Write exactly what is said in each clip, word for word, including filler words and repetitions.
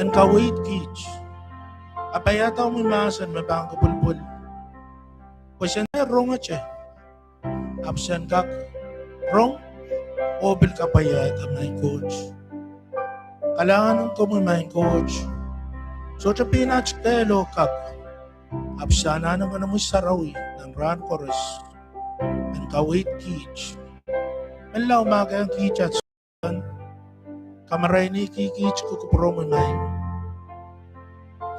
en kaweid kiht. Kapaiada omwi mahsen me pahn kapwilipwil. Pwe sen rongete, ahpw sen kak rong oh pil kapwaiada, maing Koht. Kalahngan en komwi, maing Koht. Sohte pein at kehl oh kak, ahpw se anahne Ngenomwi Sarawi nan rahn koaros en kaweid kiht. Menlau mahkehng kiht at Kamarainih kiht, kupwuromwi maing.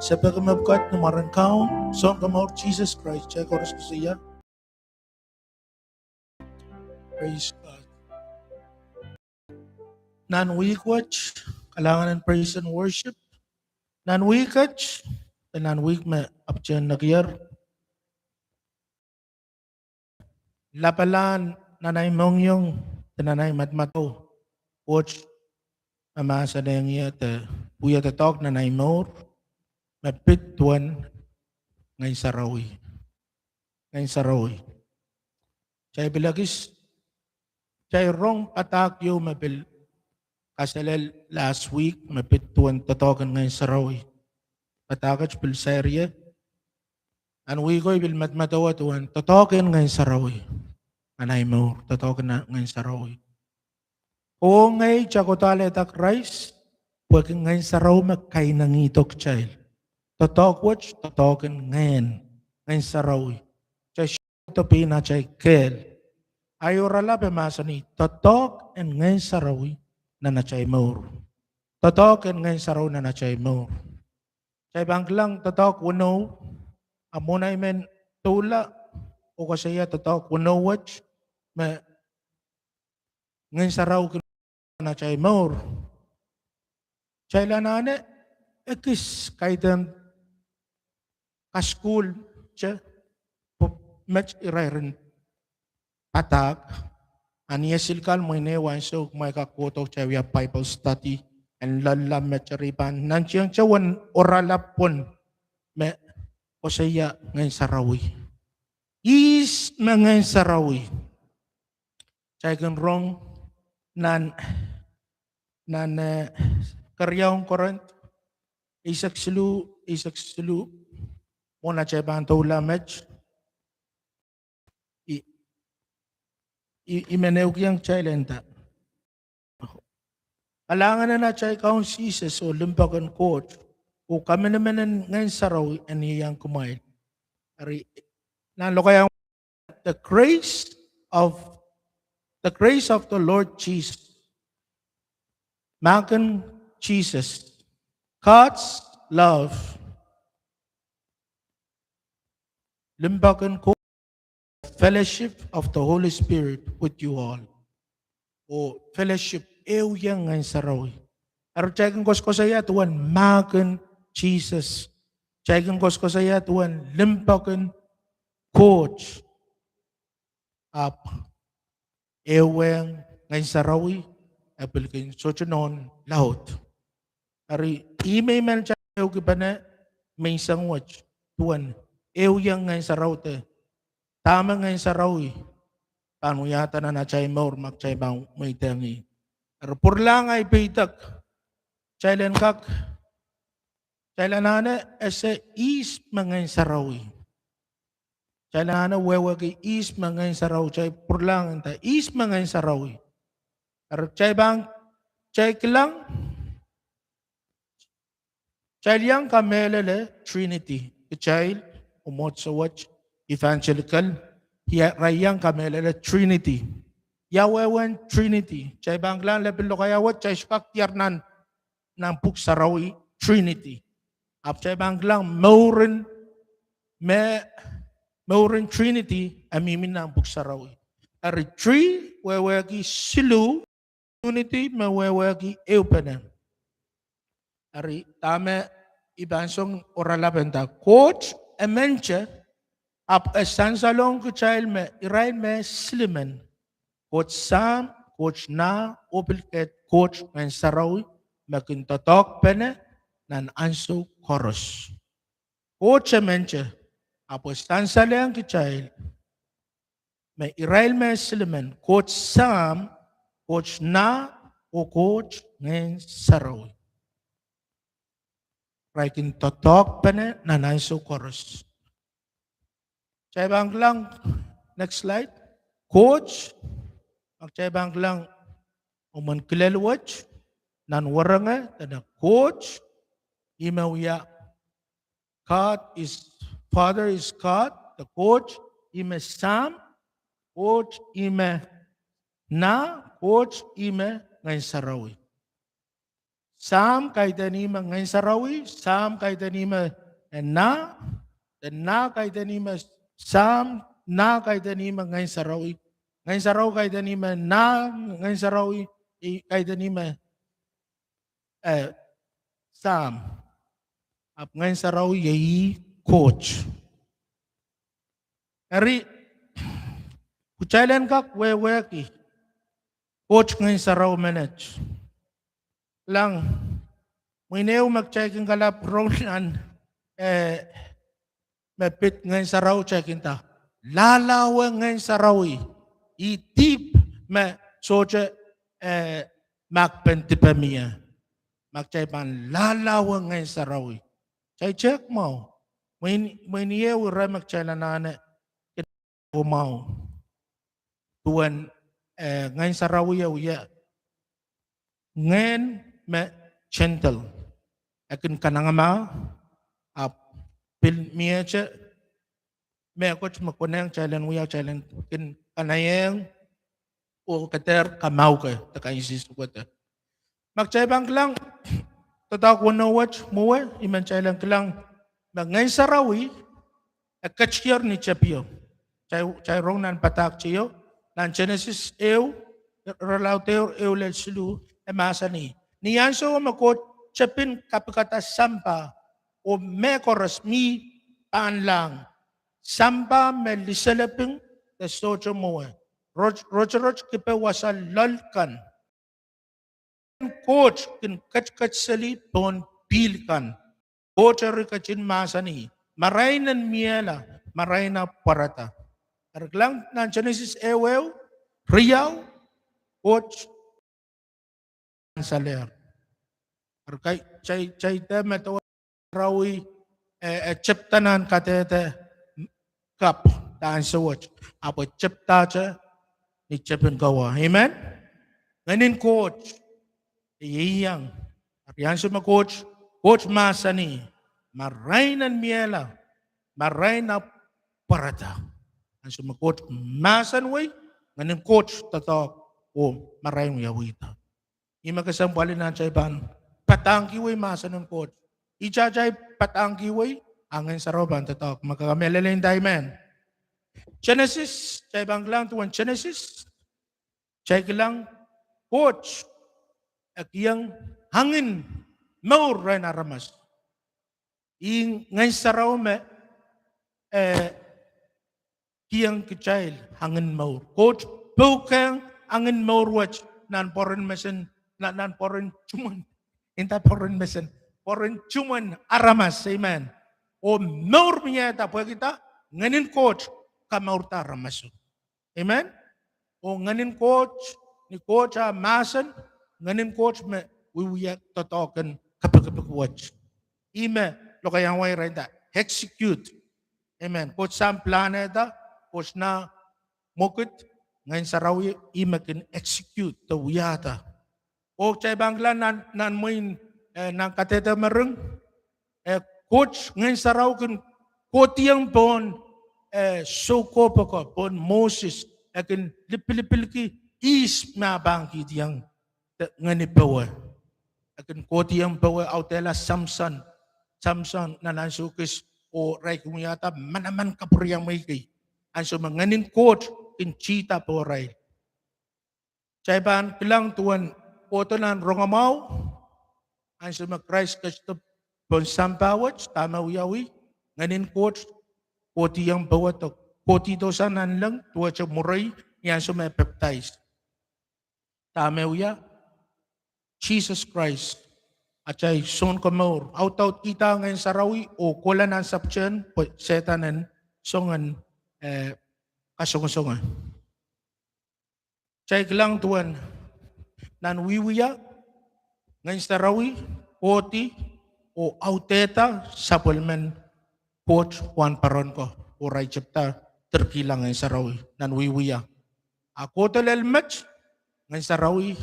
Se peki mepwukat ni mwaren Kaun Sounkomour Sises Krais, kitail koaros koasoia, Praise God. Nan wihk wet, kalahngan en praise and worship. Nan wihk wet, de nan wihk me apwtehn nekier, lapalahn nan ei mohngiong de nan ei madamadau, Koht mahsanihong ie de wia doadoahk nan ei mour me pid duwen Ngehn Sarawi. Ngehn Sarawi. Kitail pil ekis, kitail rong padahk ieu me pil kaselel last week me pid duwen doadoahk en Ngehn Sarawi. Padahk et pil sair ie. Nan wihk ko I pil madamadau duwen doadoahk en Ngehn Sarawi nan ei mour, doadoahk en Ngehn Sarawi. Oh ngehi kitail kohdo alehda Krais pwehki Ngehn Sarawi me kainengido kitail. Doadoahk wet, doadoahk en Ngehn, Ngehn Sarawi. Kitail sohte pein atail kehl. Ei oaralap e mahsanih doadoahk en Ngehn Sarawi nan atail mour. Doadoahk en Ngehn Sarawi nan atail mour. Kitail pahn kilang doadoahk weneu, a mwohn ei men doula oh koasoia doadoahk weneu wet me Ngehn Sarawi kin nan atail mour, kitail anahne ekis kaidehn kasukuhl te, pwe met irair en padahk. A ni e sil kal mwein ehu ansou kumwail kak kohdo kitail wia Bible study en loalla met, eri I pahn nantihong kitail uwen oaralap pwon me koasoia Ngehn Sarawi. Ihs me Ngehn Sarawi? Kitail kin rong nan, nan, eh, keriaun Korint eisek siluh, eisek siluh, mwohn atail pahn doula met. I, i, I men ehukihong kitail e nda, kalahngan en atail Kaun Sises oh limpoak en Koht oh kamanaman en Ngehn Sarawi en ieiang kumwail. Eri, nan lokaia, the grace of, the grace of the Lord Jesus. Mahk en Sises, God's love, limpoak en Koht, fellowship of the Holy Spirit with you all. Oh fellowship, ehuieng Ngehn Sarawi. Eri kitail kin koasokoasoia duwen mahk en Sises. Kitail kin koasokoasoia duwen limpoak en Koht. Ahpw ehuieng Ngehn Sarawi, e pil kin sohte nohn laud. Eri ih me I men kitail ehukipene menseng wet, duwen ehuieng Ngehn Sarawi de dahme Ngehn Sarawi pahn wiahda nan atail mour ma kitail pahn mweidehng ih. Eri pwuralahng ei peidek, kitail en kak, kitail anahne ese ihs me Ngehn Sarawi. Kitail anahne wehwehki ihs me Ngehn Sarawi, kitail pwuralahng nda ihs me Ngehn Sarawi. Eri kitail pahn, kitail kilang, kitail iang kamehlele Trinity. Kitail, mwomwohdiso wet, Evangelical, ia, re iang kamehlele Trinity. Ia wehwehn Trinity? Kitail pahn kilang lepin lokaia wet, kitail sohte kak diar nan, nan Pwuhk Sarawi Trinity. Ahpw kitail pahn kilang mouren, me, mouren Trinity e mihmi nan Pwuhk Sarawi. Eri tri wehwehki siluh, Trinity me wehwehki ehupene. Eri dahme I pahn song oaralap e nda, Koht e mehn te, ahpw e sansalohng kitail me irail me silimen, Koht Sahm, Koht Nah, oh pil Koht Ngehn Sarawi, me kin doadoahkpene nan ansou koaros. Koht e mehn te, ahpw e sansalehng kitail me irail me silimen, Koht Sahm, Koht Nah, oh Koht Ngehn Sarawi. irail kin doadoahkpene nan ansou koaros. Kitail pahn kilang, next slide. Koht, ma kitail pahn kilang omwen kilel wet nan werenge, dene Koht ih me wia, God is, Father is God, de Koht ih me Sahm, Koht ih me Nah, Koht ih me Ngehn Sarawi. Sahm kaidehn ih me Ngehn Sarawi, Sahm kaidehn ih me, eh, Nah, de Nah kaidehn ih me Sahm, Nah kaidehn ih me Ngehn Sarawi, Ngehn Sarawi kaidehn ih me Nah, Ngehn Sarawi, ih kaidehn ih me, eh, Sahm. Ahpw Ngehn Sarawi iei Koht. Eri, kitail en kak wehwehki Koht Ngehn Sarawi menet. Kilang, mwein ehu me kitail kin kalapw rong nan, eh, me pid Ngehn Sarawi kitail kin nda, lahlahwe Ngehn Sarawi, ih dihp me sohte, eh, mahkpen dipe mie. Ma kitail pahn lahlahwe Ngehn Sarawi, kitail tehk mwahu. Mwein, mwein ehu ire me kitail anahne kin mwahu. Duwen, eh, Ngehn Sarawi e wia ngehn me gentle. E kin kanengamah, ahpw pil miehte mehkot me konehng kitail en wia, kitail en kin kanaiehng oh kadarodo kamauke de kainsiskede. Ma kitail pahn kilang doadoahk weneu wet mwowe, I men kitail en kilang me Ngehn Sarawi e ketikier ni tepio. Kitail, kitail rong nan padahk tio, nan Senesis ehu, irelaud ehu, ehu lel siluh, e mahsanih, ni ansou me Koht tepin kapikada sampah oh mehkoaros mi pahnlahng, sampah me liseliping de sohte mwowe, rotorot kipe wasa loal kan, Koht kin ketiket seli pohn pihl kan. Koht eri ketin mahsanih, marain en miehla, marain ahpw pwarada. Eri kilang nan Senesis ehu ehu, riau, Koht salehr. Eri kitail, kitail dehr medewe Sarawi, eh, eh, tepda nan kadehde kapw de ansou wet, ahpw e tepdahte ni tepin kowe. Amen. Ngehnin Koht e ieiang. Eri ansou me Koht, Koht mahsanih, marain en miehla, marain ahpw pwarada. Ansou me Koht mahsanihwei, Ngehnin Koht doadoahk oh marain wiawihda. Ih me kesempwal nan kitail pahn padahngkihwei mahsen en Koht. Ihte atail padahngkihwei, a Ngehn Sarawi pahn doadoahk. Ma ke kamehlele, nda amen. Senesis, kitail pahn kilang duwen Senesis, kitail kilang Koht e kihong angin mour rehn aramas. Ih Ngehn Sarawi me, eh, kihong kitail angin mour. Koht pwukehng angin mour wet nan pwoaren mesen, nan, nan pwoaren tumwen. Nda pwoaren mesen, pwoaren tumwen aramas, amen. Oh mour miehda pwehki dah? Ngehnin Koht kamourda aramaso. Amen. Oh Ngehnin Koht, ni Koht ah mahsen, Ngehnin Koht me wiewia doadoahk en kepikipik wet. Ih me lokaiahn wai irail nda execute. Amen. Koht Sahm pilahnehda, Koht Nah, Mwekid, Ngehn Sarawi, ih me kin execute de wiahda. Oh kitail pahn kilang nan, nan mwein, eh, nan kadehde mering, eh, Koht Ngehn Sarawi kin kohdiong pohn, eh, soukohp oko, pohn Moses, e kin lipilipilki ihs me e pahn kihdiong de ngehni powe. E kin kohdiong powe audehla Samson, Samson nan ansou kis, oh irail kin wiahda manaman kapwuriamwei kei. Ansou me Ngehnin Koht kin kihda powe irail. Kitail pahn kilang duwen kohdo nan rongamwahu, ansou me Krais ketido pohn sampah wet, dahme wiawi? Ngehnin Koht kohdiong powe de kohdihdo sang nanleng duwehte mwurei ni ansou me e papidais. Dahme wia? Sises Krais, atail Sounkomour, audaudkihda Ngehn Sarawi oh kohla nan sapwtehn pwe Sehdan en songen, eh, kasongosonge. Kitail kilang duwen nan Wiewia, Ngehn Sarawi kohdi oh audehda sapwellimen Koht wahnpoaron ko, oh irail tepda direkihla Ngehn Sarawi nan wiewia. A kohdo lel met, Ngehn Sarawi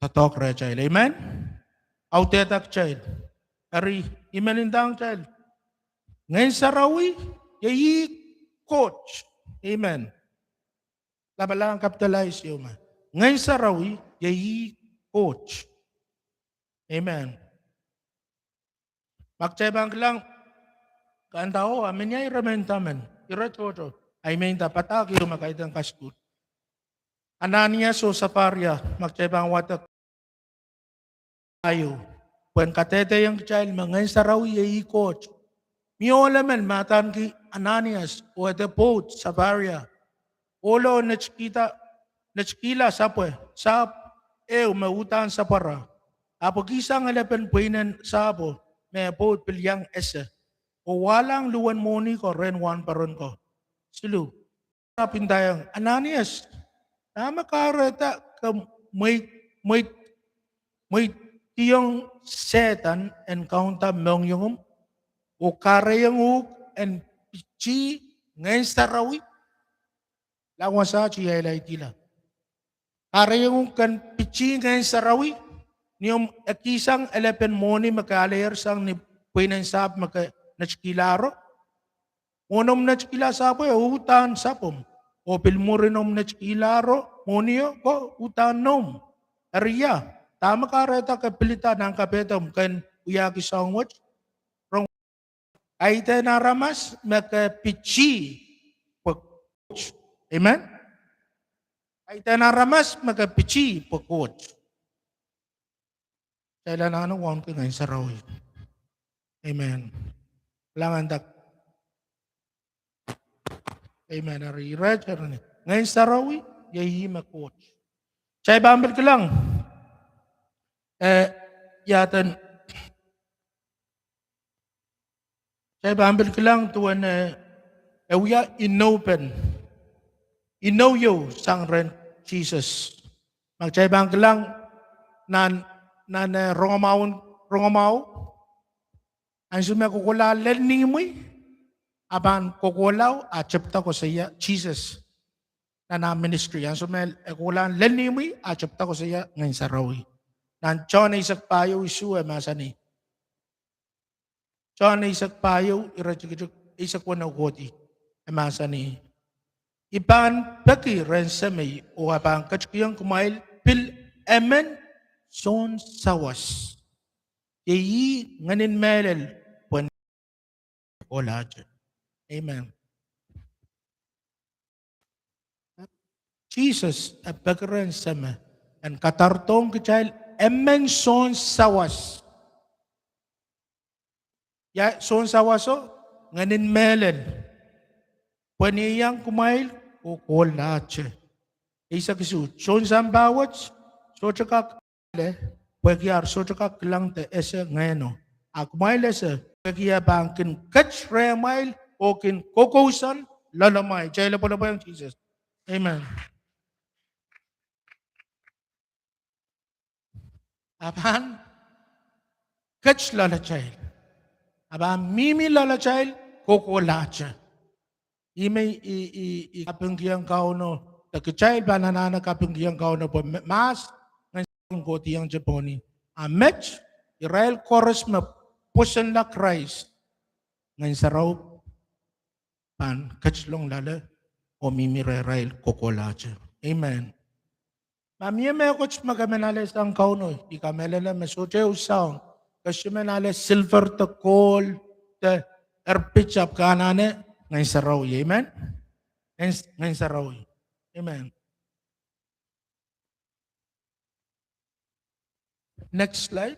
doadoahk rehtail. Amen. Audehda kitail. Eri, I men ndahng kitail, Ngehn Sarawi iei ih Koht. Amen. Lapalahn capitalise ieu me. Ngehn Sarawi iei ih Koht. Amen. Ma kitail pahn kilang, kanda o, a men iang ire men nda men, ire tohto, a I men nda padahk ieu me kaidehn kasukuhl. Ananias oh Safaria, ma kitail pahn wadek. Aio, pwehn kadehdehiong kitail me Ngehn Sarawi iei ih Koht. Mie ohl emen me adaneki Ananias oh ede pwoud Safaria. Ohlo netikihda, netikihla sapwe, sahpw ehu me uhdahn sapwara. Ahpw ekihsang elepen pweinen sahpwo me e pwoud pil iang ese, oh wahlahng luhwen mwohni ko rehn wahnpoaron ko. Siluh. Ahpw ndaiong, Ananias, dahme kahrehda ke mweit, mweit, mweidihong Sehdan en kaunda mohngiongumw, oh kahrehiong uhk en pitih Ngehn Sarawi? Lao wasaht iei ahi laidila. Kahrehiong uhk en pitih Ngehn Sarawi, ni omw ekihsang elepen mwohni me ke aleier sang ni pweinen sahpw me ke netikihlahro. Mwohn omw netikihla sahpwo e uhdahn sapwomw. Oh pil mwurin omw netikihlahro, mwohnio ko uhdahn noumw. Eri ia, dahme kahrehda ke pilada nan kapehdomw ken wiahki soahng wet? Rong, kaidehn aramas me ke pitih pwe Koht. Amen. Kaidehn aramas me ke pitih pwe Koht. Kitail anahne wauneki Ngehn Sarawi. Amen. Langanda. Amen. Eri irail eri, Ngehn Sarawi iei ih me Koht. Kitail pahn pil kilang, eh, iaden, kitail pahn pil kilang duwen, eh, e wia inoupen, inou ieu sang rehn Sises. Ma kitail pahn kilang nan, nan, eh, rongamwahu, rongamwahu, ansou me e kohkohla lel imwi, a pahn kohkohla a tepda koasoia Sises. Nan ah ministry, ansou me e kohkohla lel imwi, a tepda koasoia Ngehn Sarawi. Nan Sohn eisek pahieu isuh e mahsanih. Sohn eisek pahieu, ire tikitik eisek weneu kohdi, e mahsanih, I pahn peki rehn Semei, oh e pahn ketikihong kumwail pil emen sounsawas, iei ih Ngehnin Mehlel, pwehn kokohlahte. Amen. Sises e peki rehn Semei en kadarodohng kitail emen sounsawas. Ia sounsawaso? Ngehnin Mehlel. Pwehn ieiang kumwail kokohlahte. Eisek isuh, sounsampah wet sohte kak pwehki ar sohte kak kilang de ese Ngehno. A kumwail ese, pwehki e pahn kin ket rehmwail oh kin kokousoan loalamwail. Kitail lopwelopwehng Sises. Amen. A pahn ket loalatail. A pahn mihmi loalatail kokohlahte. Ihme I, I, I kapingkihong Kauno, de kitail pahn anahne kapingkihong Kauno pwe me, mahs Ngehn Sarawi kohdihong teponi. A met, irail koaros me pwosonla Krais, Ngehn Sarawi pahn ketilong loale oh mihmi rehrail kokohlahte. Amen. Ma mie mehkot me ke men ale sang Kauno, I kamehlele me sohte ehu soahng, ke sohte men ale silver de gold de erpit, ahpw ke anahne Ngehn Sarawi. Amen. Ngehn, Ngehn Sarawi. Amen. Next slide.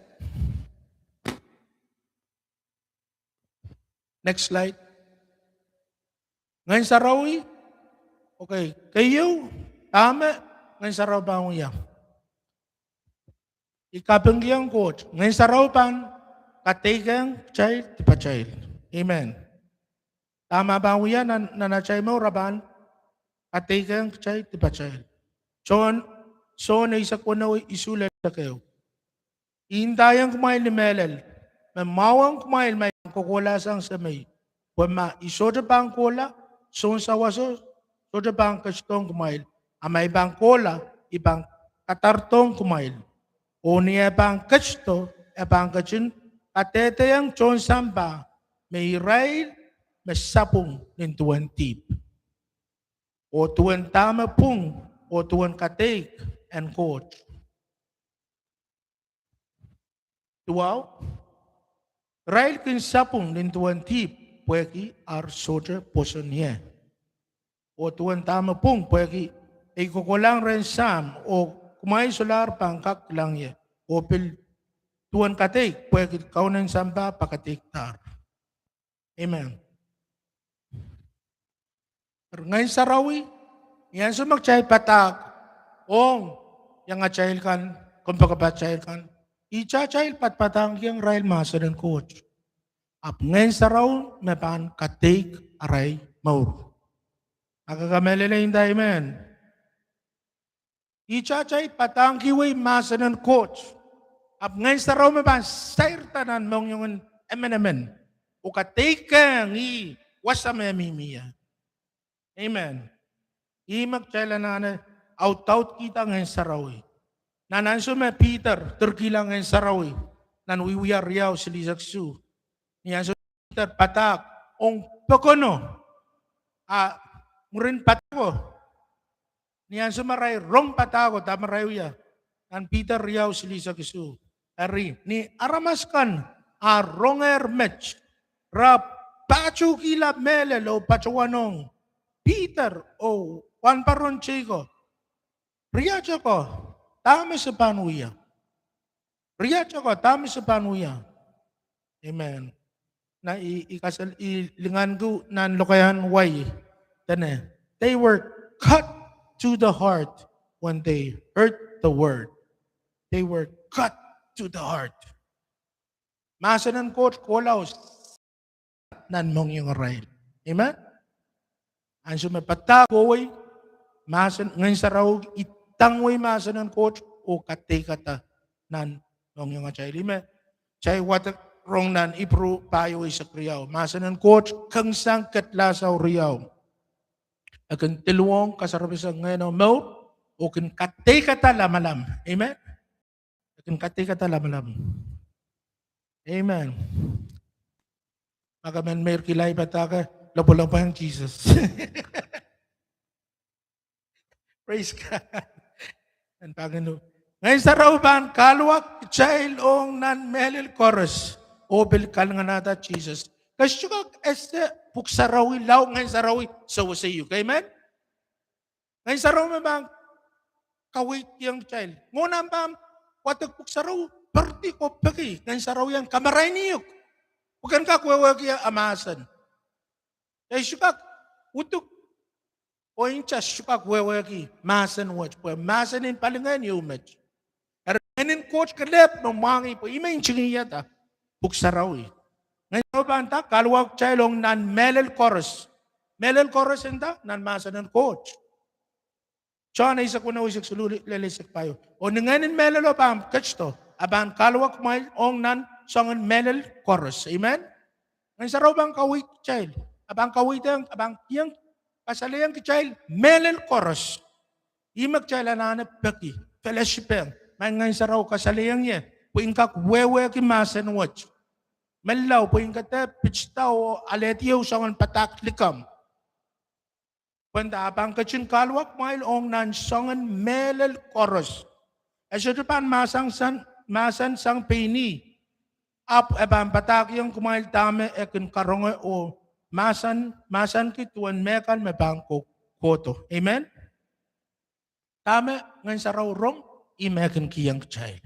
Next slide. Ngehn Sarawi. Okay, keieu, dahme Ngehn Sarawi pahn wia? I kapingkihong Koht, Ngehn Sarawi pahn kadeikehng kitail dipatail. Amen. Dahme pahn wia nan, nan atail mour? E pahn kadeikehng kitail dipatail. Sohn, Sohn eisek weneu, isuh lel eisek ehu. I ndaiong kumwail ni mehlel, me mwahuwong kumwail ma I pahn kohkohlahsang Semei. Pwe ma I sohte pahn kohla, sounsawaso sohte pahn ketidohng kumwail. A ma I pahn kohla, I pahn kadarodohng kumwail. Oh ni eh pahn ketido, e pahn ketin kadehdehiong tohn sampah me irail me sapwung nin duwen dihp, oh duwen dahme pwung, oh duwen kadeik en Koht. Duwau, irail kin sapwung nin duwen dihp pwehki ar sohte pwoson ie, oh duwen dahme pwung pwehki ei kohkohlahng rehn Sahm, oh kumwail solahr pahn kak kilang ie, oh pil duwen kadeik pwehki kaunen sampah pakadeikdahr. Amen. Ngehn Sarawi, ni ansou me kitail padahk ong iangatail kan, kompoakepatail kan, ihte atail padapadahngkihong irail mahsen en Koht, ahpw Ngehn Sarawi me pahn kadeik arail mour. Ma ke kamehlele inda, amen. Ihte atail padahngkihwei mahsen en Koht, ahpw Ngehn Sarawi me pahn sairda nan mohngiong en emenemen, oh kadeikehng ih wasa me e mihmi ie. Amen. Ihme kitail anahne audaudkihda Ngehn Sarawi. Nan ansou me Piter direkihla Ngehn Sarawi, nan Wiewia riau silihsek isuh, ni ansou me Piter padahk ong pokono, a mwurin padahko, ni ansou me irail rong padahko, dahme irail wia? Nan Piter riau silihsek isuh, eri ni aramas kan ar rongehr met, re pahtoukihla mehlel oh patohwanohng Piter oh wahnpoaron teiko, riat oko, dahme se pahn wia? Riat oko, dahme se pahn wia? Amen. Na I, I kasal, I linganki nan lokaiahn wai, dene, they were cut to the heart when they heard the word. They were cut to the heart. Mahsen en Koht kohla nan mohngiong arail. Amen. Ansou me padahk kohwei, mahsen, Ngehn Sarawi idangwei mahsen en Koht oh kadeikada nan mohngiong atail. Ihme kitail wadek rong nan Ipru pahieu eisek riau, mahsen en Koht kin sang kedlahsau riau. E kin diluwohng kasarapisek ngehno mour, oh kin kadeikada lamalam. Amen. E kin kadeikada lamalam. Amen. Ma ke men meirkihla I padahk, lopwolopwehng Sises. Praise God. Ngehn Sarawi pahn kahluwak kitail ong nan mehlel koaros, oh pil kalinganahda Sises. Ke sohte kak ese Pwuhk Sarawi lao Ngehn Sarawi sewese uhk. Amen. Ngehn Sarawi me pahn kaweidkihong kitail. Ngehi nan pahn wadek Pwuhk Sarawi, poaridi oh peki Ngehn Sarawi en kamaraini uhk pwe ke en kak wehwehki ah mahsen. Ke sohte kak uduk, oh nta sohte kak wehwehki mahsen wet, pwe mahsen en palingehn ieu met. Eri Ngehn en Koht kelehpw me mwahngih pwe ih me ntingihada Pwuhk Sarawi. Ngehn Sarawi pahn nda kahluwak kitail ong nan mehlel koaros. Mehlel koaros nda nan mahsen en Koht. Sohn eisek weneu, eisek siluh lel eisek pahieu. Oh ni Ngehn en Mehlelo pahn ketido, a pahn kahluwak kumwail ong nan soangen mehlel koaros. Amen. Ngehn Sarawi pahn kaweid kitail, a pahn kaweid, a pahn kihong, kasalehiong kitail mehlel koaros. Ihme kitail anahne peki fellowship ong, ma Ngehn Sarawi kasalehiong ie pwe I en kak wehwehki mahsen wet. Menlau pwe I en kak pitida oh alehdi ehu soangen padahk likamw. Pwe nda a pahn ketin kahluwak kumwail ong nan soangen mehlel koaros. E sohte pahn mahsansang, mahsansang pein ih, ahpw e pahn padahkihong kumwail dahme e kin karonge oh mahsan, mahsanki duwen mehkan me pahn ko-, kohdo. Amen. Dahme Ngehn Sarawi rong, ih me e kin kihong kitail.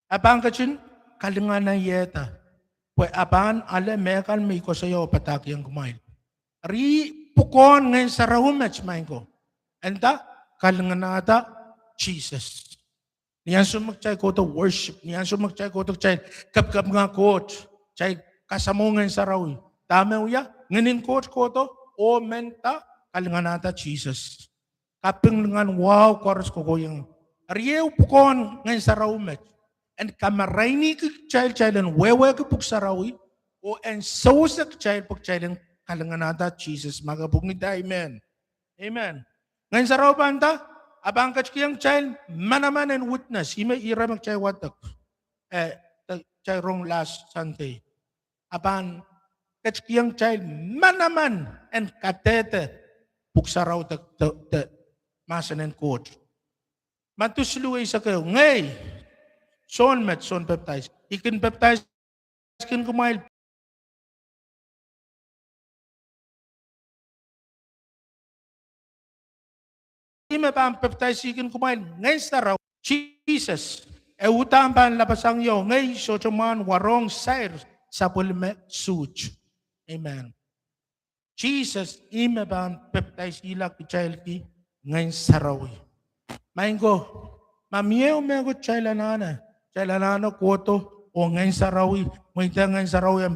A pahn ketin kalinganahiehda, pwe a pahn ale mehkan me I koasoia oh padahkihong kumwail. Eri pwukoahn Ngehn Sarawi met, maing ko, e nda kalinganahda Sises. Ni ansou me kitail kohdo worship, ni ansou me kitail kohdo, kitail kapikapinga Koht, kitail kasamwo Ngehn Sarawi, dahme wia? Ngehn en Koht kohdo oh men nda kalinganahda Sises. Kaping lingan wahu koaros kokohieng. Eri ehu pwukoahn Ngehn Sarawi met, en kamarainihki kitail, kitail en wehwehki Pwuhk Sarawi, oh en sewese kitail pwe kitail en kalinganahda Sises. Ma ke pwungida, amen. Amen. Ngehn Sarawi pahn nda, a pahn ketikihong kitail manaman en witness. Ihme ire me kitail wadek, eh, de kitail rong last Sunday. A pahn ketikihong kitail manaman en kadehde Pwuhk Sarawi de, de, de mahsen en Koht. Madiu siluh eisek ehu, ngehi, Sohn met, Sohn Pepdais, I kin pepdaiskin kumwail. Ih me pahn pepdaiskin kumwail Ngehn Sarawi. Sises, e uhdahn pahn lapasang io, ngehi sohte mwahu warohng sair sapwellime suht. Amen. Sises, ih me pahn pepdaisihla kitailki Ngehn Sarawi. Maing ko, ma mie ehu mehkot kitail anahne, kitail anahne kohdo oh Ngehn Sarawi, mweidehng Ngehn Sarawi en,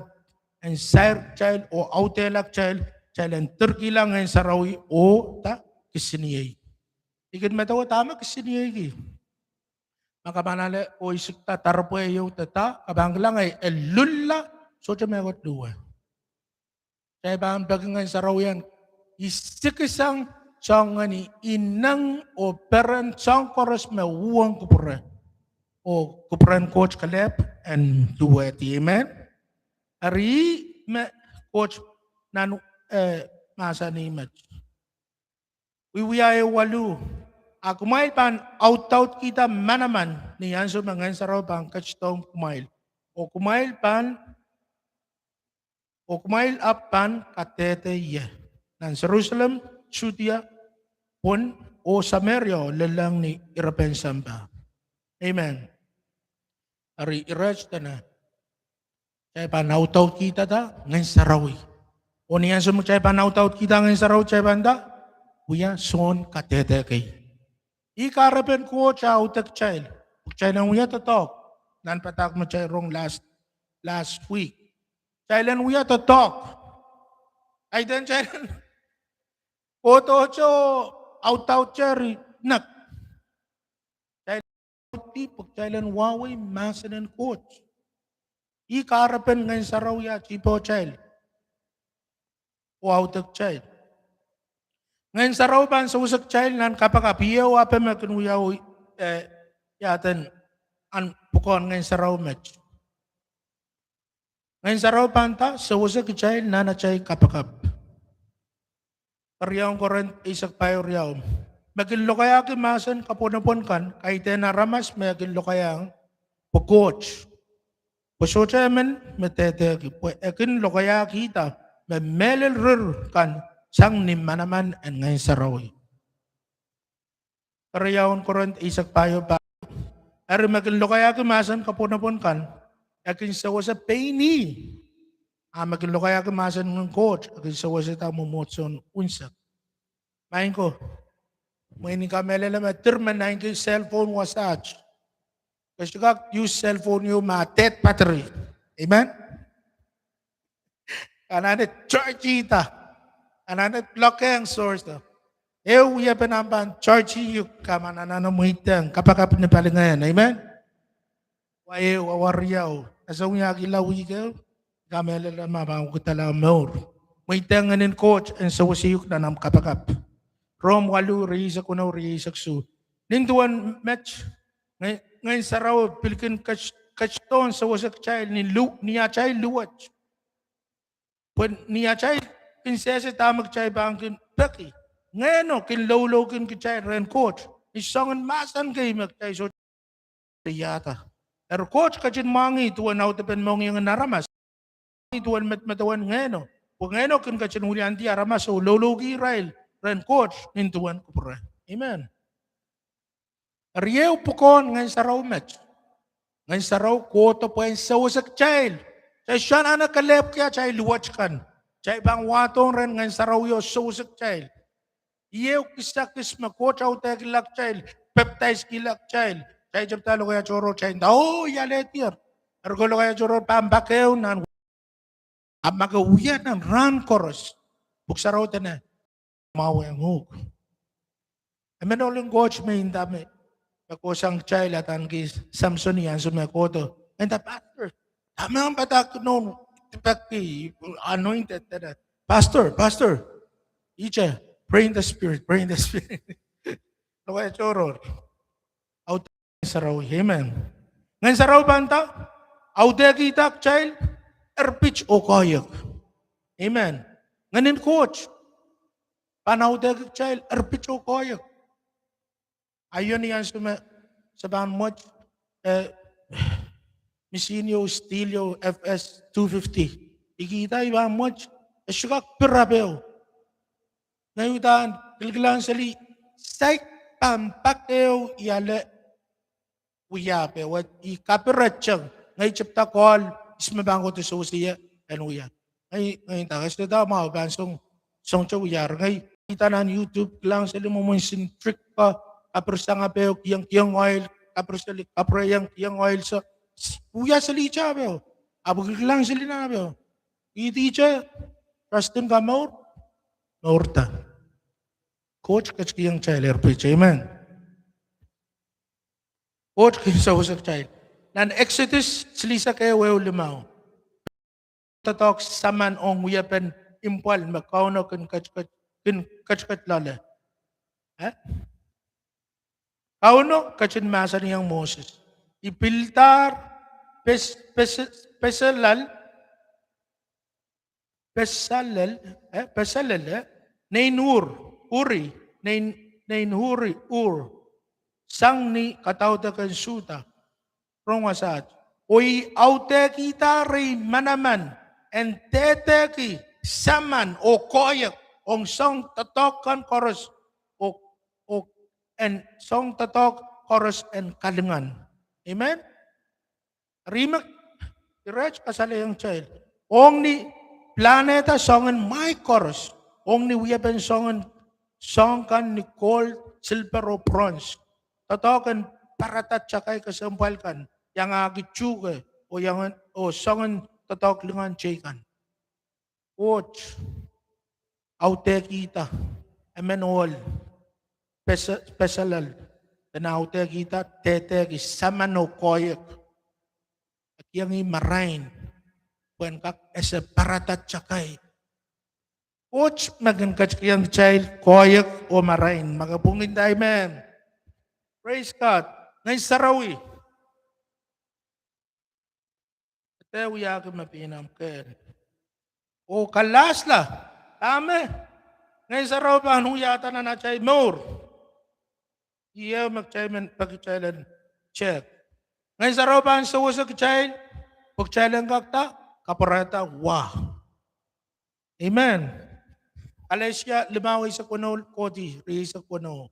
en sair kitail oh audehla kitail, kitail en direkihla Ngehn Sarawi oh da, kisiniei. I kin medewe dahme kisiniei ki. Ma ke pahn ale oh isikda doaropwe ieu de da, ke pahn kilang e lulla, sohte mehkot luwe. Kitail pahn peki Ngehn Sarawi en isikisang soangen ineng oh peren, soahng koaros me uhwong kupwure, oh kupwuren Koht kelehpw en duwehdi. Amen. Eri me Koht nan, eh, mahsanih met, wiewia ehu waluh, a kumwail pahn audaudkihda manaman ni ansou me Ngehn Sarawi pahn ketidohng kumwail, oh kumwail pahn, oh kumwail ahpw pahn kadehde ie nan Serusalem, Sudia, pwon, oh Sameria, oh lellahng ni irepen sampah. Amen. Eri iret dene kitail pahn audaudkihda Ngehn Sarawi. Oh ni ansou me kitail pahn audaudkihda Ngehn Sarawi, kitail pahn nda, wia soun kadehde kei. Ih kahrepen Koht audek kitail, kitail en wia doadoahk. Nan padahk me kitail rong last, last week, kitail en wia doadoahk. Ahi den kitail en kohdohte, audaudte, eri nek kitail en wahwei mahsen en Koht. Ih kahrepen Ngehn Sarawi a tipoh kitail oh audek kitail. Ngehn Sarawi pahn sewese kitail nan kapakap. Ih ehu ape me kin wiawi, eh, iaden, an pwukoahn Ngehn Sarawi met. Ngehn Sarawi pahn da, sewese kitail nan atail kapakap. Keriaun Korint eisek pahieu riau, me kin lokaiahki mahsen kapwonopwon kan, kaidehn aramas me e kin lokaiahng pwe Koht. Pwe sohte emen me dehdehki, pwe e kin lokaiahkihda me mehlel rir kan sang ni manaman en Ngehn Sarawi. Keriaun Korint eisek pahieu pahieu, eri me kin lokaiahki mahsen kapwonopwon kan, e kin sewese pein ih. A me kin lokaiahki mahsen en Koht, e kin seweseda mwomwohdiso en unsek. Maing ko, mwein I kamehlele me dir me naineki cell phone wasaht, ke sohte kak use cell phone ieu ma dead battery. Amen. Ke anahne charge-ihda, anahne plug-ehng source. Ehu wiepen ahmw pahn charge-iuk, ke anahne mweidehng kapakap ni palingehn. Amen. Wa ehu, wa riau, e sohte wiahkihla wihk ehu, I kamehlele ma pahn wekidala mour. Mweidehng Ngehnen Koht en seweseiuk nan ahmw kapakap. Rom waluh, rieisek weneu, rieisek isuh. Nin duwen met, Ngehn, Ngehn Sarawi pil kin ket-, ketidohn sewese kitail ni lu-, ni atail luwet. Pwe ni atail kin sehse dahme kitail pahn kin peki, Ngehno kin louloukin kitail rehn Koht ni soangen mahsen kei me kitail sohte iahda. Eri Koht ketin mwahngih duwen audepen mohngiong en aramas, duwen medemedewen Ngehno, pwe Ngehno kin ketin wiliandi aramas oh loulouki irail rehn Koht nin duwen kupwure. Amen. Eri ehu pwukoahn Ngehn Sarawi met. Ngehn Sarawi kohdo pwehn sewese kitail. Kitail sohte anahne kelehpwki atail luwet kan. Kitail pahn wahdohng rehn Ngehn Sarawi oh sewese kitail. Ih ehu kisakis me Koht audehkihla kitail, pepdaiskihla kitail. Kitail tepda lokaia tohrohr, kitail nda, oh, I alehdier. Eri ko lokaia tohrohr pahn pak ehu nan A ma ke wia nan rahn koaros, Pwuhk Sarawi dene, mwahu ong uhk. Emen ohl en Koht me I nda me, Kohsang kitail adaneki Samson, ansou me kohdo, e nda, "Pastor, dahme omw padahk nohn, dipeki, anointed, dene, Pastor, Pastor, ite, pray in the Spirit, pray in the Spirit." Lokaia tohrohr. Audehki Ngehn Sarawi, amen. Ngehn Sarawi pahn nda, audehkihda kitail erpit oh koahiek. Amen. Ngehnin Koht pahn audehki kitail erpit oh koahiek. Ahi iang ansou me se pahn mwet, eh, misin ieu, steel ieu, F S two fifty. I kihda I pahn mwet, e sohte kak pirapeho. Ngehi uhdahn kilkilang seli, saik pahn pak ehu I ale wiapeho, I kapirateng. Ngehi tepda call, ihs me pahn kohdo sewese ie en wia. Ngehi, ngehi nda, "Ke sohte mwahu, pahn song, songete wia." Ngehi kihda nan YouTube, kilang seli mwomwen sin trick ko, kapirsangepeho, kihong, kihong oil, kapir seli, kapire iang, kihong oil, so, wia seli itapeho. Ahpw kilkilang seli nan apeho. Ihte, Justin kamour, mourda. Koht ketikihong kitail erpit, amen. Koht kin sewese kitail. Nan Exodus silihsek ehu, ehu limau. Doadoahk saman ong wiepen impwal me Kauno kin ketiket, kin ketiket loale. Eh? Kauno ketin mahsanihong Moses, I pildahr Bes-, Bes-, Besalel, Besalel, eh, Besalel, eh, nein Ur, Uri, nein, nein Uri, Ur, sang ni kadaudok en Suhda, rong wasaht. Oh I audehkihda rehi manaman en dehdehki saman oh koahiek ong soang doadoahk kan koaros, oh, oh en soang doadoahk koaros en kalingan. Amen. Eri me irail kasalehiong kitail, ong ni pilahnehda soangen mwahi koaros, ong ni wiepen soangen, soang kan ni gold, silver oh bronze, doadoahk en parada takai kesempwal kan, iangahki tuhke, oh iang, oh soangen doadoahk lingan teikan. Koht audehkihda emen ohl, Bese-, Besalel, dene audehkihda dehdehki saman oh koahiek. E kihong ih marain pwehn kak ese parada takai. Koht me kin ketikihong kitail koahiek oh marain. Ma ke pwungkin nda amen. Praise God. Ngehn Sarawi. Ede wiahki me pihn amwail kehl. Oh kalahsla, dahme Ngehn Sarawi pahn wiahda nan atail mour. Ih ehu me kitail men peki kitail en tehk. Ngehn Sarawi pahn sewese kitail pwe kitail en kak da, kapwarehda wa. Amen. Kalesia limau, eisek weneu kohdi rieisek weneu.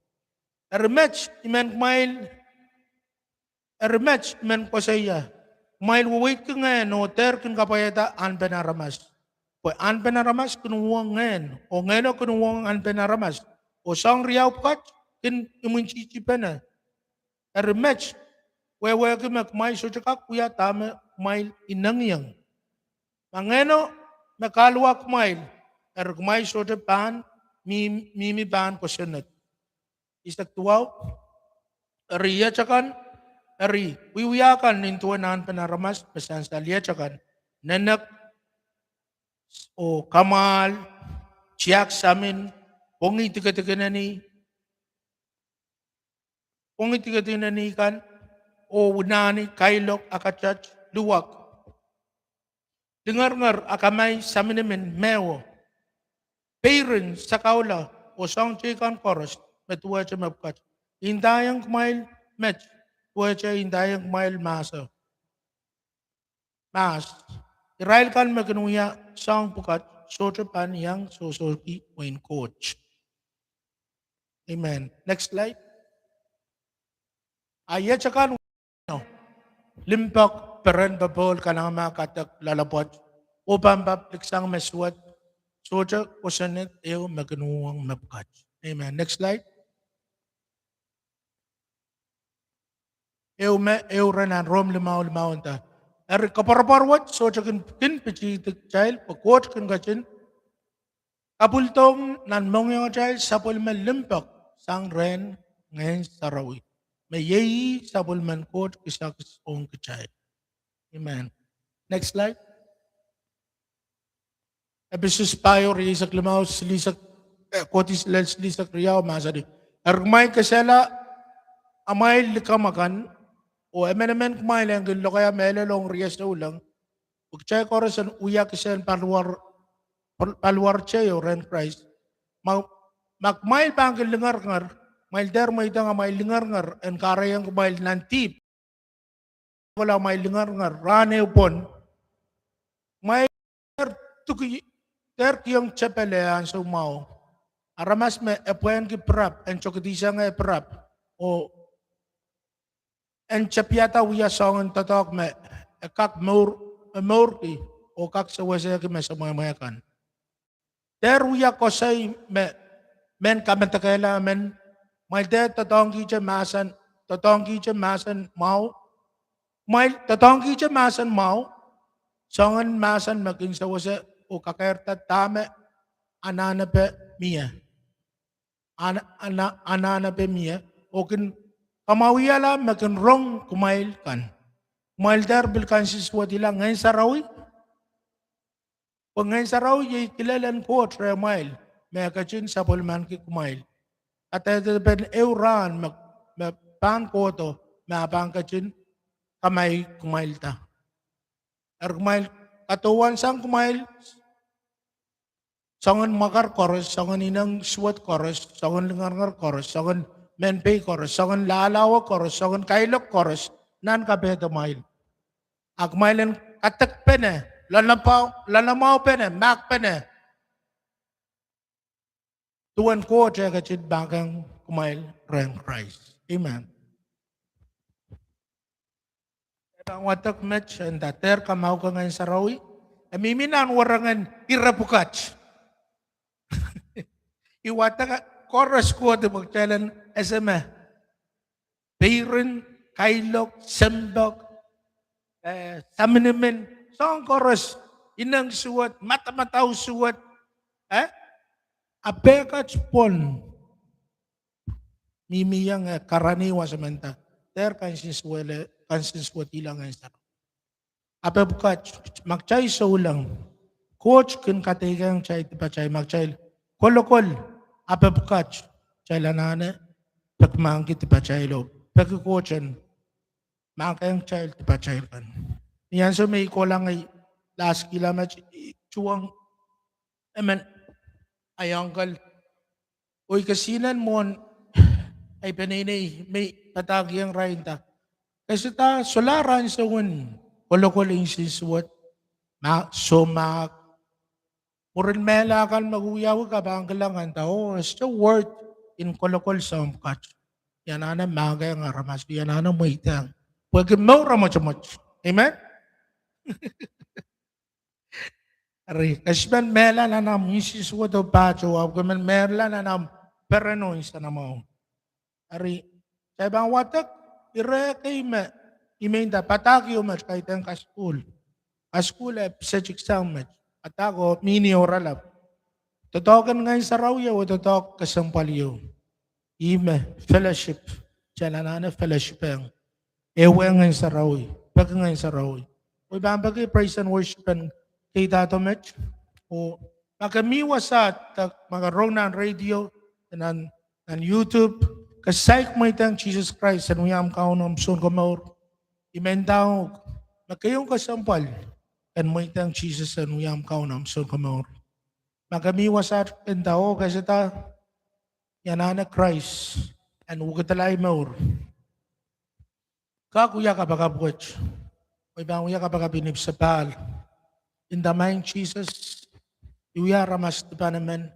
Eri met I men kumwail, eri met I men koasoia, kumwail weweidki ngehn oh dehr kin kapwaiada ahnpen aramas. Pwe ahnpen aramas kin uhwong ngehn, oh ngehno kin uhwong ahnpen aramas, oh soang riau pwukat kin imwintihtipene. Eri met wehwehki me kumwail sohte kak wia dahme kumwail inengieng. Ma ngehno me kahluwa kumwail, eri kumwail sohte pahn, mih-, mihmi pahn kosonned. Eisek duwau. Eri iet akan, eri wiewia kan nin duwen ahnpen aramas me sansal iet akan: nenek oh kamwahl, tiahk samin, pwongih dikedik en eni, pwongih dikedik en eni kan, oh unani, kailok, akatat, luwak, lingeringer, akamai, saminimin, mehwo, peirin, sakaula, oh soang teikan koaros me duwehte mepwukat. I ndaiong kumwail met, duwehte I ndaiong kumwail mahso. Mahs, irail kan me kin wia soang pwukat sohte pahn iang sohsohki wehin Koht. Amen. Next slide. A iet akan, limpoak, peren, popohl, kanengamah, kadek, loalopwoat, opampap, liksang me suwed, sohte kosonned ehu me kin uhwong mepwukat. Amen. Next slide. Ehu me, ehu ren nan Rom limau limau nda, eri koapworopwor wet sohte kin, kin pitihdi kitail, pwe Koht kin ketin kapwuldohng nan mohngiongitail sapwellime limpoak sang rehn Ngehn Sarawi. me iei sapwellimen Koht kisakis ong kitail. Amen. Next slide. Episos pahieu rieisek limau, silihsek, eh, kohdi lel silihsek riau, mahsanih: Eri kumwail kesehla amwail likamw akan, oh emenemen kumwail en kin lokaia mehlel ong rie souleng, pwe kitail koaros en wia kisehn paliwar, pal-, paliwar teio rehn Krais. Ma, ma kumwail pahn kin lingeringer, kumwail dehr mweidohng amwail lingeringer en kahrehiong kumwail nan dihp. Kola amwail lingeringer rahn ehu pwon. Kumwail dehr duki, dehr kihong tepel eh ansou mwahu. Aramas me e pwahnki pirap, en tokidihsang eh pirap, oh en tapiada wia soangen doadoahk me e kak mour, e mourki, oh kak sewesehki me semwehmwe kan. Dehr wia koasoi me, men kamadekehla men, kumwail dehr doadoahngkihte mahsen, doadoahngkihte mahsen mwahu, kumwail doadoahngkihte mahsen mwahu, soangen mahsen me kin sewese oh kakeirda dahme anahnepe mie. An-, ana-, anahnepe mie, oh kin kamwahuiala me kin rong kumwail kan. Kumwail dehr pil kansensuwedihla Ngehn Sarawi. Pwe Ngehn Sarawi iei kilelen Koht rehmwail, me e ketin sapwellimanki kumwail. Kadehdepen ehu rahn me, me pahn kohdo, me e pahn ketin kamai kumwailda. Eri kumwail kadohwansang kumwail soangen mwakar koaros, soangen ineng suwed koaros, soangen lingeringer koaros, soangen mehn pei koaros, soangen lahlahwe koaros, soangen kailok koaros, nan kapehdamwail. A kumwail en kadekpene, loalamwahu-, loalamwahupene, mahkpene duwen Koht eh ketin mahkehng kumwail rehn Krais. Amen. E pahn wadek met, e nda dehr kamauke Ngehn Sarawi. E mihmi nan werengen ire pwukat. I wadek koaros kohdi pwe kitail en ese me peirin, kailok, sempok, eh, saminimin, soahng koaros, ineng suwed, madamadau suwed, eh? A pwukat pwon mihmi iang e karanih wasa me nda dehr kansensuwedihla Ngehn Sarawi. Ape pwukat, ma kitail souleng, Koht kin kadeikehng kitail dipatail, ma kitail kolokol, ape pwukat, kitail anahne peki mahkki dipatail oh peki Koht en mahkehng kitail dipatail kan. Ni ansou me I kohla ngehi laskihla met, I tuhwong emen ahi uncle, oh I kesihnen mwohn ahi peneinei me I padahkihong irail, I nda, kesada, solahr ansou en kolokol insensuwed, ma, soumahk. Mwurin mehla kan me ke wiawi, ke pahn kilang, ke nda, oh, e sohte worth in kolokol soahng pwukat. I anahne mahkehng aramas, I anahne mweidehng, pwehki mour mwotomwot. Amen. Eri, ke sohte men mehla nan ahmw insensuwed oh pahtou, ahpw ke men mehla nan ahmw pereno insenamwahu. Eri, kitail pahn wadek ire kei me I men nda padahk ieu met, kaidehn kasukuhl. Kasukuhl e pisetik sang met, padahk oh mihmi oaralap. Doadoahk en Ngehn Sarawi ieu, doadoahk kesempwal ieu. Ihme fellowship, kitail anahne fellowship ong, ehueh Ngehn Sarawi, peki Ngehn Sarawi. Oh I pahn peki praise and worship en keidahdo met. Oh ma ke mih wasaht, ma ke rong nan radio, nan, nan YouTube, ke saik mweidehng Sises Krais en wia omw Kaun, omw Sounkomour, I men nda uhk me keieu kesempwal en mweidehng Sises en wia omw Kaun, omw Sounkomour. Ma ke mih wasaht, nda, oh, kesada, I anahne Krais en wekidala ahi mour. Kak wia kapakap wet, oh I pahn wia kapakap ni ipwidi sapahl. Nda, Maing Sises, I wia aramas dipan emen.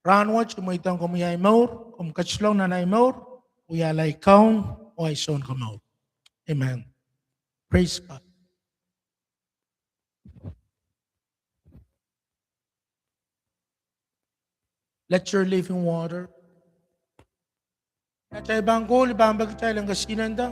Rahnwet I mweidohng komw wia ahi mour, komw ketilong nan ahi mour, wiahla ahi Kaun oh ahi Sounkomour. Amen. Praise God. Let your living water. Atail pahn koul, I pahn peki kitail en kesihnen nda.